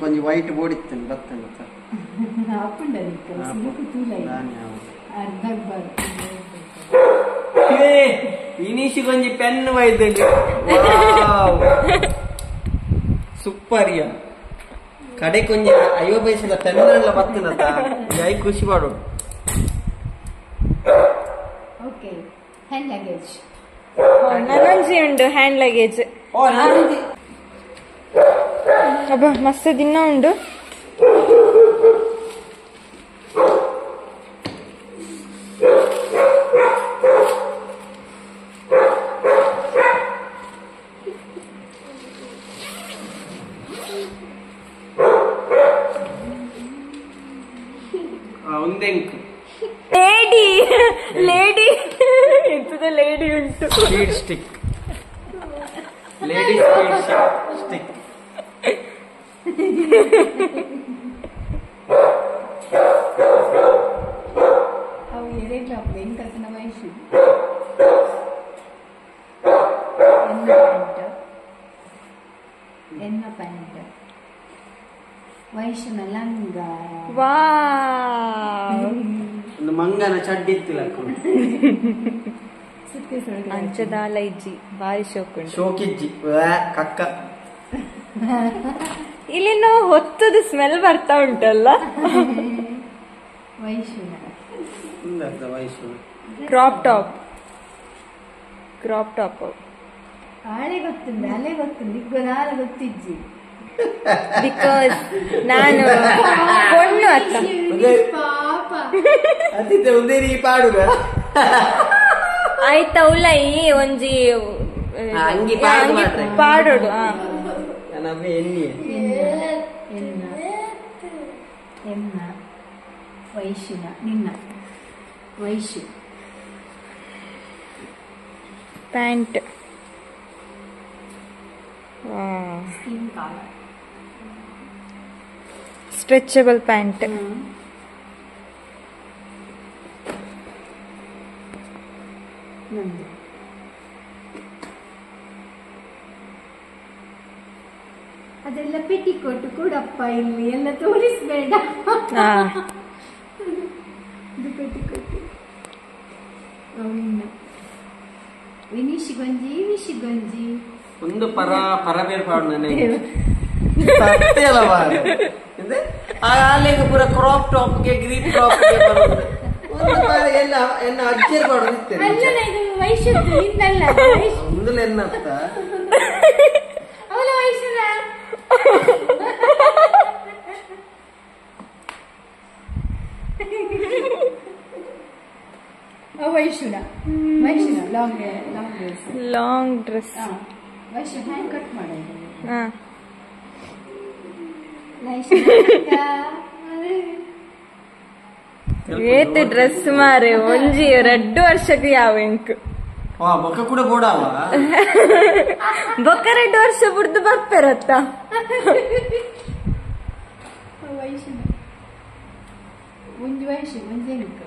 ಕೊಂಚ ವೈಟ್ ಬೋರ್ಡ್ ಇತ್ತು ಬರ್ತೇನೆ ಅರ್ಧ ವಿನೀಶ್ ಗೊಂಜಿ ಪೆನ್ ವೈದ್ಯ ಸೂಪರ್ ಯಾ ಕಡೆ ಕೊಂಜ ಐವ ಪೈಸದ ಪೆನ್ ಎಲ್ಲ ಬರ್ತನತ I ಖುಷಿ ಮಾಡು okay hand luggage ನನೊಂಜಿ ಉಂಡು ಹ್ಯಾಂಡ್ ಲಗೇಜ್ ಓ ನನೊಂಜಿ ಅಬ್ಬ ಮಸ್ತ್ ದಿನ ಉಂಡು ಲೇಡಿ ಲೇಡಿ ಎಂತದ ಲೇಡಿ ಉಂಟು speed stick lady speed stick ಅವು ಎರೇಗ್ಲ ಎಂಕಲ್ಪನ ವಯಸ್ಸು ಎನ್ನ ಪ್ಯಾಂಟ್ ಎನ್ನ ಪ್ಯಾಂಟ್ ವಯಸ್ಸಿನ ಲಂಗ ವಾವ್ ಒಂದು ಮಂಗನ ಚಡ್ಡಿ ಇತ್ತಿಲ್ಲ ಅಂಚದಾಲ ಇಜ್ಜಿ ಬಾರಿ ಶೋಕುಂಡು ಶೋಕಿಜ್ಜಿ ಕಕ್ಕ ಇಲ್ಲಿ ನಾವು ಹೊತ್ತದ ಸ್ಮೆಲ್ ಬರ್ತಾ ಉಂಟಲ್ಲ ವಯಸ್ಸಿನ crop top crop top ಆಳೆ ಗೊತ್ತುಂಡು ಅಲೆ ಗೊತ್ತುಂಡು ಇಗ್ಗೋದಾಲ ಗೊತ್ತಿಜ್ಜಿ because ನಾನು ಪೊಣ್ಣು ಅತ್ತ ಪಾಪ ಅತಿಥಿ ಉಂದೇರಿ ಪಾಡುಗ ಆಯ್ತಾ ಉಲ್ಲ ಈ ಒಂಜಿ ಅಂಗಿ ಪಾಡೋಡು ಎಣ್ಣೆ ಎನ್ನ ಎನ್ನ ವೈಶುನ ನಿನ್ನ Vaishu pant skin colour stretchable pant ನಂದು ಅದೆಲ್ಲ ಪೆಟ್ಟಿಕೋಟು ಕೂಡಪ್ಪ ಇಲ್ಲಿ ಎಲ್ಲ ತೋರಿಸ್ಬೇಡ. Vinish ಗೊಂಜಿ ವಿಶ್ ಗೊಂಜಿ ಒಂದು ಪರ ಪರಬೇರ್ ಪಾಡು ಸತ್ಯ ಅಲ್ಲ ಬಾರೆ ಆಲೆಗ್ ಪೂರ ಕ್ರಾಪ್ ಟಾಪ್ ಗೆ ಗ್ರೀನ್ ಟಾಪ್ ಗೆ ಒಂದು ಬಾರಿ ಎಲ್ಲ ಎನ್ನ ಅಜ್ಜರ್ ಪಾಡು ನಿತ್ತೇನೆ ಅಲ್ಲ ಇದು ವೈಶುದ್ದು ನಿಂದಲ್ಲ ಒಂದುಲ ಎನ್ನತ್ತ ಅವಳ ವೈಶುನ ವೈಶುನ ವೈಶುನ long long dress long dress Vaishu hand cut ಮಾಡೋದು ಹಾ ಏತ್ ಡ್ರೆಸ್ ಮಾರೆ ಒಂಜಿ ರಡ್ಡು ವರ್ಷಕ್ಕೆ ಯಾವ ಇಂಕ್ ಬೊಕ್ಕ ಕೂಡ ಬೋಡಾವ ಬೊಕ್ಕ 2 ವರ್ಷ ಬುಡ್ದು ಬರ್ಪೆರತ್ತ ವೈಶುನ ಒಂಜಿ ವೈಶು ಒಂಜೆ ಲೆಕ್ಕ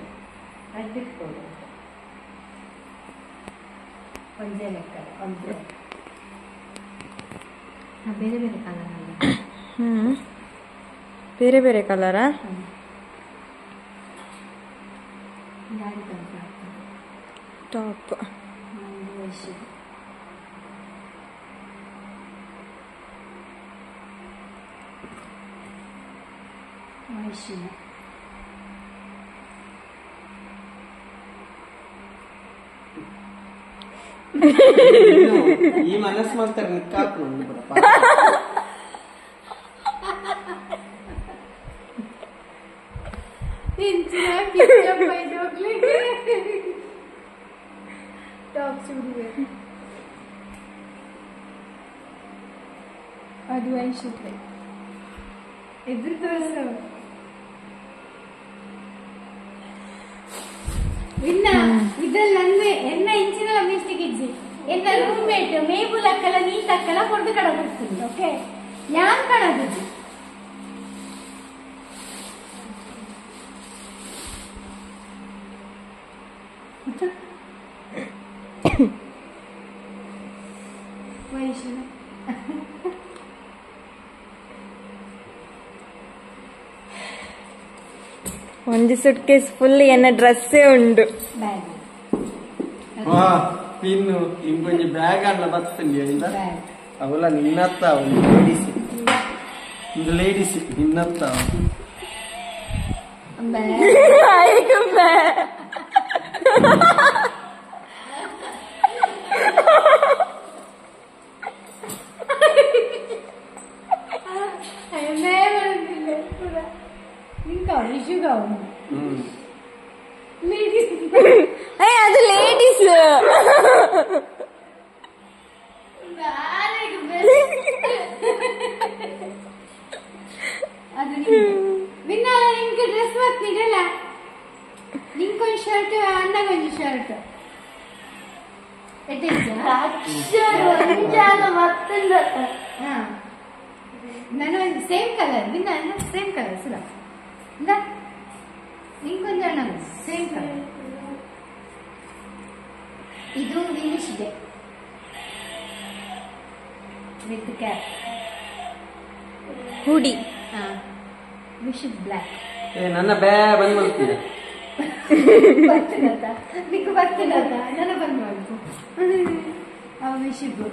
ರಡ್ಡಕ್ಕೆ ಕೊಡು ಒಂಜೇ ಲೆಕ್ಕ ಒಂಜೇ ಬೇರೆ ಬೇರೆ ಕಲರ್ ಅಲ್ಲ ಬೇರೆ ಬೇರೆ ಕಲರಾ ಟಾಪ್ ಈ ಮನಸ್ಸು ಮಾಡ್ತಾರೆ ನಿಕ್ಕಾಕು ಅದು ವೈಶುದ್ಧ ಎದುರು ತೋರಿಸು ಇನ್ನ ಇದ್ರಲ್ಲಿ ನಂದು ಎನ್ನ ಇಂಚಿನ ಮಿಸ್ಟೇಕ್ ಇಜ್ಜಿ ಎನ್ನ ರೂಮ್ಮೇಟ್ ಮೇಬುಲ್ ಅಕ್ಕಲ ನೀಟ್ ಅಕ್ಕಲ ಕೊಡ್ದು ಕಡ ಕೊಡ್ತೀನಿ ಓಕೆ ಯಾನ್ ಕಡದಿಜ್ಜಿ ವೈಶುನ ಒಂಜಿ ಸುಟ್ಕೇಸ್ ಫುಲ್ ಎನ್ನ ಡ್ರೆಸ್ಸೇ ಉಂಡು ಪಿನ್ನು ಇಂಕೊಂಜಿ ಬ್ಯಾಗ್ ಅಲ್ಲ ಬರ್ತಂಡಿ ಅವಲ ನಿನ್ನತ್ತ ಒಂದು ಲೇಡೀಸ್ ಒಂದು ಲೇಡೀಸ್ ನಿನ್ನತ್ತ ಅದು ಲೇಡೀಸ್ ನಿಮ್ಗೆ ಡ್ರೆಸ್ ಮತ್ತಿಡಲ್ಲ ನಿಂಕೊಂದು ಶರ್ಟ್ ಅಣ್ಣಗೊಂದು ಶರ್ಟ್ ನಾನು ಸೇಮ್ ಕಲರ್ ನಿನ್ನ ಸೇಮ್ ಕಲರ್ ಸುರ ನಿಂಕೊಂದು ಅಣ್ಣ ಸೇಮ್ ಕಲರ್ ಇದು ವಿನಿಶ್ಗೆ ವಿತ್ ಕ್ಯಾಪ್ ಹುಡಿ ವಿಶ್ ಬ್ಲ್ಯಾಕ್ ನನ್ನ ಬ್ಯಾ ಬಂದ್ ಮಾಡ್ತೀನಿ ಬರ್ತದತ್ತ ನಿಕ್ಕು ಬರ್ತದತ್ತ ನನ್ನ ಬಂದ್ ಮಾಡ್ತು ಅವ ವಿಶಿಗು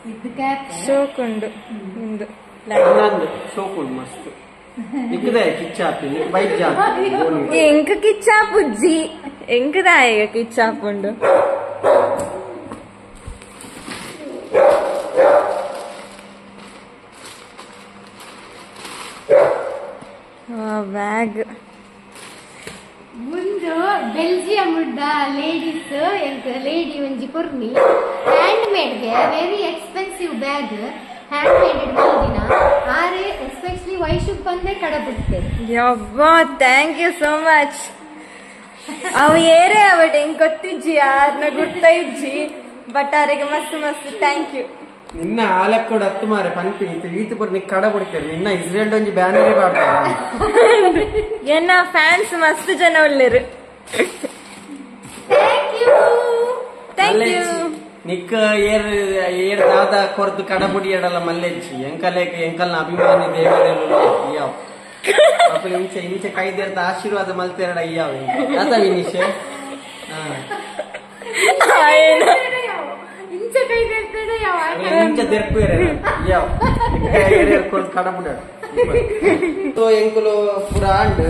ವಿತ್ ಕ್ಯಾಪ್ ಶೋಕುಂಡು ಇಂದು ನಂದು ಶೋಕುಂಡು ಮಸ್ತ್ ನಿಕ್ಕದೆ ಕಿಚ್ಚಾಪಿ ನಿಕ್ ಬೈಕ್ ಜಾಪಿ ಎಂಕ ಕಿಚ್ಚಾಪುಜ್ಜಿ ಎಂಕದಾಯಗ ಕಿಚ್ಚಾಪುಂಡು ಬ್ಯಾಗ್ ಒಂದು ಬೆಲ್ಜಿಯಂ ಲೇಡೀಸ್ ಎಂಕ ಲೇಡಿ ಒಂಜಿ ಕೊರ್ನಿ hand ಮೇಡ್ಗೆ very expensive bag hand made ಮಲ್ದಿನ ಆರೆ ಎಸ್ಪೆಷಲಿ ವೈಶುಗ್ ಬಂದೇ ಕಡ ಬಿಡ್ತೇವೆ ಯಬ್ಬಾ thank you so much ಅವು ಏರೇ ಅವಟ್ ಹೆಂಗ್ ಗೊತ್ತಿಜ್ಜಿ ಯಾರನ್ನ ಗುರ್ತ ಇಜ್ಜಿ ಬಟ್ ಆರೆಗೆ ಮಸ್ತ್ ಮಸ್ತ್ thank you ನಿನ್ನ ಆಲಕ್ ಕೂಡ ಹತ್ತು ಮಾರೆ ಪನ್ಪಿ ಈತ ಪುರ ನಿಕ್ ಕಡ ಬಿಡ್ತಾರೆ ನಿನ್ನ ಇಸ್ರೇಲ್ ಒಂಜಿ ಬ್ಯಾನರೇ ಪಾಡ್ತಾರೆ ಎನ್ನ ಫ್ಯಾನ್ಸ್ ಮಸ್ತ್ ಜನ ಉಳ್ಳೇರು thank you thank you Nick air air ದಾದ ಕೊರ್ದು ಕಡಬುಡಿ ಎಡಲ ಮಲ್ಲೆಚ್ಚಿ ಎಂಕಲೇಕ ಎಂಕಲ್ನ ಅಭಿಮಾನಿ ದೇವರೆಲ್ಲ. ಅಪ್ಪು ಇಂಚೆ ಇಂಚೆ ಕೈದೇರ್ದ ಆಶೀರ್ವಾದ ಮಲ್ತೇರಡ ಅಯ್ಯಾವ ಅತ ವಿನೀಶ್. ಇಂಚ ಕೈ ದೇರ್ತಡ ಯಾವ. ಇಂಚ ದೆರ್ಪುವೆರೆ ಅಯ್ಯಾವ ಕೊರ್ದು ಕಡಬುಡ. ಸೊ ಎಂಕುಲು ಪುರ ಆಂಡ್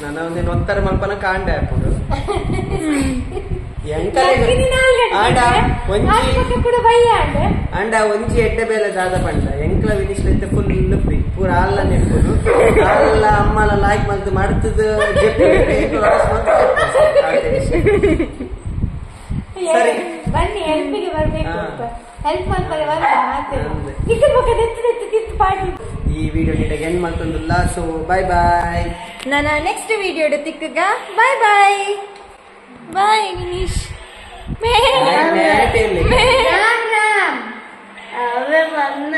ನನ್ನ ಒಂದೇನು ಒಂತರ ಮಲ್ಪನ ಕಾಂಡೆ ಅಪ್ಪುಡು ಆಂಡ ಒಂಜಿ ಕೂಡ ಬಯ್ಯಾಂಡ್. ಅಂಡ ಒಂಜಿ ಎಡ್ಡೆ ಬೇಲೆ ದಾದ ಪಂಡ ಎಂಕ್ಲ ವಿನಿಶ್ಲೈತೆ ಫುಲ್ ಫ್ರೀ ಪೂರ ಅಲ್ಲ ನೆಟ್ಕೊಂಡು ಅಲ್ಲ ಅಮ್ಮಲ ಲಾಯ್ಕ್ ಮಲ್ತು ಮಾಡ್ತದ. ಸರಿ. ಬನ್ನಿ, ಹೆಲ್ಪಿಗೆ ಬರ್ಬೇಕು. ಹೆಲ್ಪ್ ಮಲ್ಪರೆ ಬರ್ಬೇಕು. ನಿಕ್ಕ ಪಕ್ಕ ನೆತ್ತು ನೆತ್ತು ತಿತ್ತು ಪಾಡಿ. ಈ ವಿಡಿಯೋ ನೀಟಾಗಿ ಎಂಡ್ ಮಲ್ತೊಂದುಲ್ಲ. So bye bye. ನನ್ನ ನೆಕ್ಸ್ಟ್ ವಿಡಿಯೋ ತಿಕ್ಕಗ. Bye bye bye Vineesh. Ram Ram. ಅವೇ ಬನ್ನ.